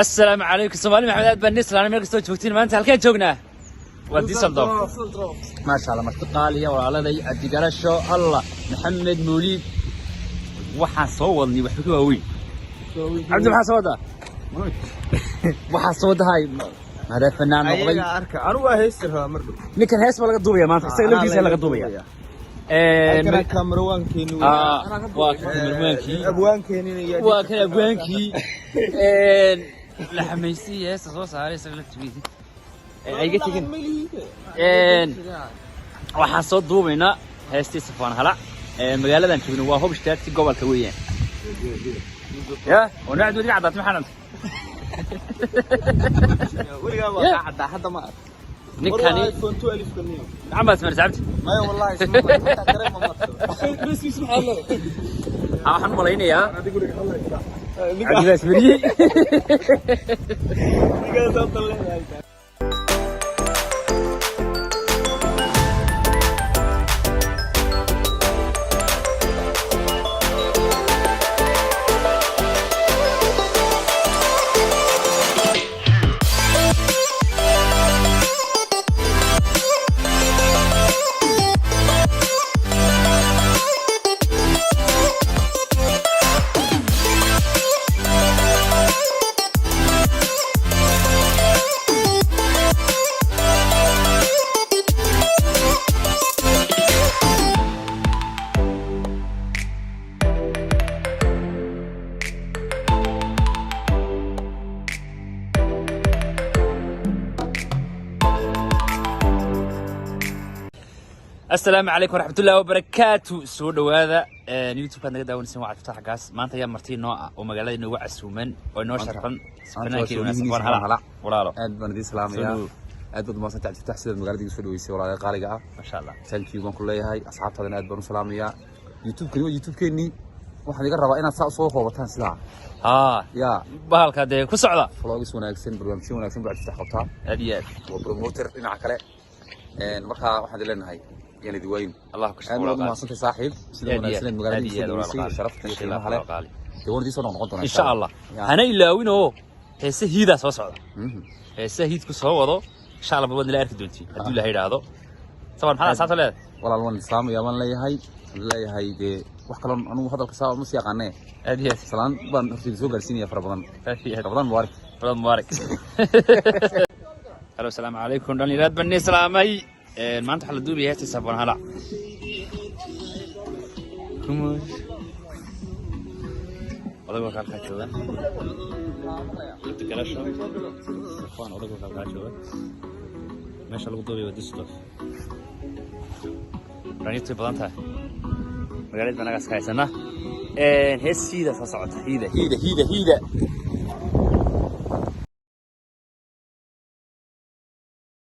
Asalaamu calaykum, Soomaali Maxamed, aad baan nislaana meel kastoo joogtiin. Maanta halkeen joognaa? Waa Düsseldorf. Maasha Allah, marti qaaliya, walaaladay Cabdigarasho, Allah, Maxamed Mawliid. Waxaan soo wadnay waxba ka waaweyn. Cabdi, maxaa soo wadaa? Waxaa soo wadahay madaa fanaan noqday. Ayaga arka, anigu waa heesti rabaa mar dhow. Ninkan hees baa laga duubaya maanta, isaga laftiisa laga duubaya. Kana kaamerawaankeeni. Waa kan kamerawaankii. Abwaankeenina iyo Waa kan abwaankii la xamaystay, heesta soo saaray isaga laftigiisa. Ay iga tegin. Waxaan soo duubaynaa heestii Safaan Halac. Magaaladan joogno waa Hobstadt, gobolka weeyaan. Ya oo nacdu wadiga caddaatay, maxaa dhantay? Weligaa waa kaa caddaa, hadda ma ark. Ninkani iPhone 12 ka niyo. Gacan baad samaysay, Cabdi. Maya, wallahi isma hataa kareem ma marto. Waxaan u malaynayaa Cabdi baa ismariyey. Ninkaas sababta leedahay. Asalaamu calaykum waraxmatullahi wabarakaatu. Soo dhowaada, YouTube-kaad naga daawanaysan waa Cabdifatax Gaas. Maanta ayaa marti noo ah oo magaalada inoogu casuuman oo inoo sharfan fanaankii wanaagsan Safaan Halac, walaalo. Aad baan idiin salaamayaa. Soo dhawow. Aad baad umahadsantay, Cabdifatax, sidaad magaalada igu soo dhaweysay, walaalay qaaliga ah. Maasha Allah. Thank you baan ku leeyahay. Asxaabtaadana aad baan u salaamayaa. YouTube-kani waa YouTube-keennii. Waxaan iga rabaa inaad saa usoo koobataan sidaa. Haa. Yaa. Bahalka dee ku socda. Vlogs wanaagsan, barnaamijyo wanaagsan buu Cabdifatax qabtaa. Aad iyo aad. Waa promoter dhinaca kale. Markaa waxaan idin leenahay yaan idin waayin. Allah ku Aad shukro. baad umahadsantay, saaxiib, sida Aad iyo wanaagsan aad. magaalada Aad igu iyo soo aad, dhaweysay, walaal. sharafta iyo Insha Allah, qiimaha leh. walaal qaali. Dee waan idiin soo noqon doonaa. Insha Allah. Ya. Hana ilaawin oo heese hiidaa soo socda. Heese hiid ku soo wado insha Allah, waad nila arki doontiin haddii Ilaahay yidhaahdo. Sabaan, maxaad asxaabta leedahay? Walaal, waan islaamaya baan leeyahay. Waxaan leeyahay dee wax kaloo anugu hadalka saa ma sii aqaanee. Aad iyo aad. Salaan baan hortayda soo gaarsiinaya fara badan. Aad iyo aad. Ramadaan mubaarak. Ramadaan mubaarak. Halo, asalaamu calaykum dhalinyaraad, baan nii salaamay. Maanta waxaa la duubaya heesta Safaan Halac. Odagoo halkaa jooga, Cabdigalasho Safaan, odagoo halkaa jooga. Meesha lagu duubaya waa Düsseldorf. Dhalinyartu way badan tahay, magaalada baan nagaas ka haysanaa. Hees hiida soo socota, hiida hiida hiida hiida.